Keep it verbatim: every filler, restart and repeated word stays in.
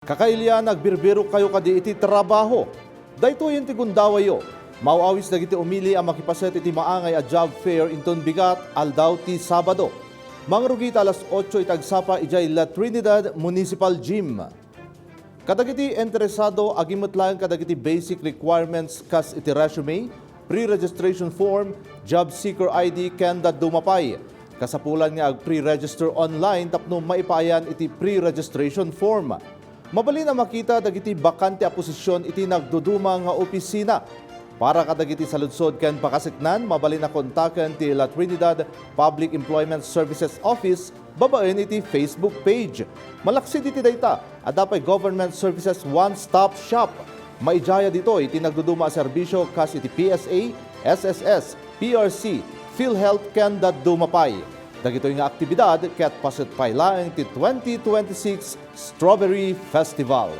Kakailian, agbirbirokkayo kadi iti trabaho? Daytoyen ti gundawayyo. Maaw-awis dagiti umili a makipaset iti maangay a job fair inton bigat, aldaw ti Sabado. Mangrugi ita alas otso iti agsapa idiay La Trinidad Municipal Gym. Kadagiti interesado, agimet laeng kadagiti basic requirements kas iti resume, pre-registration form, job seeker I D, ken dadduma pay. Kasapulan nga ag-pre-register online tapno maipaayan iti pre-registration form. Mabalin a makita dagiti bakante a posisyon iti nagduduma nga opisina. Para kadagiti saludsod ken pakaseknan, mabalin a kontaken ti La Trinidad Public Employment Services Office babaen iti Facebook page. Malaksid iti dayta, adda pay Government Services One Stop Shop. Maidiaya ditoy ti nagduduma a serbisyo kas iti P S A, S S S, P R C, PhilHealth ken dadduma pay. Dagitoy nga aktibidad ket paset pay laeng ti twenty twenty-six Strawberry Festival.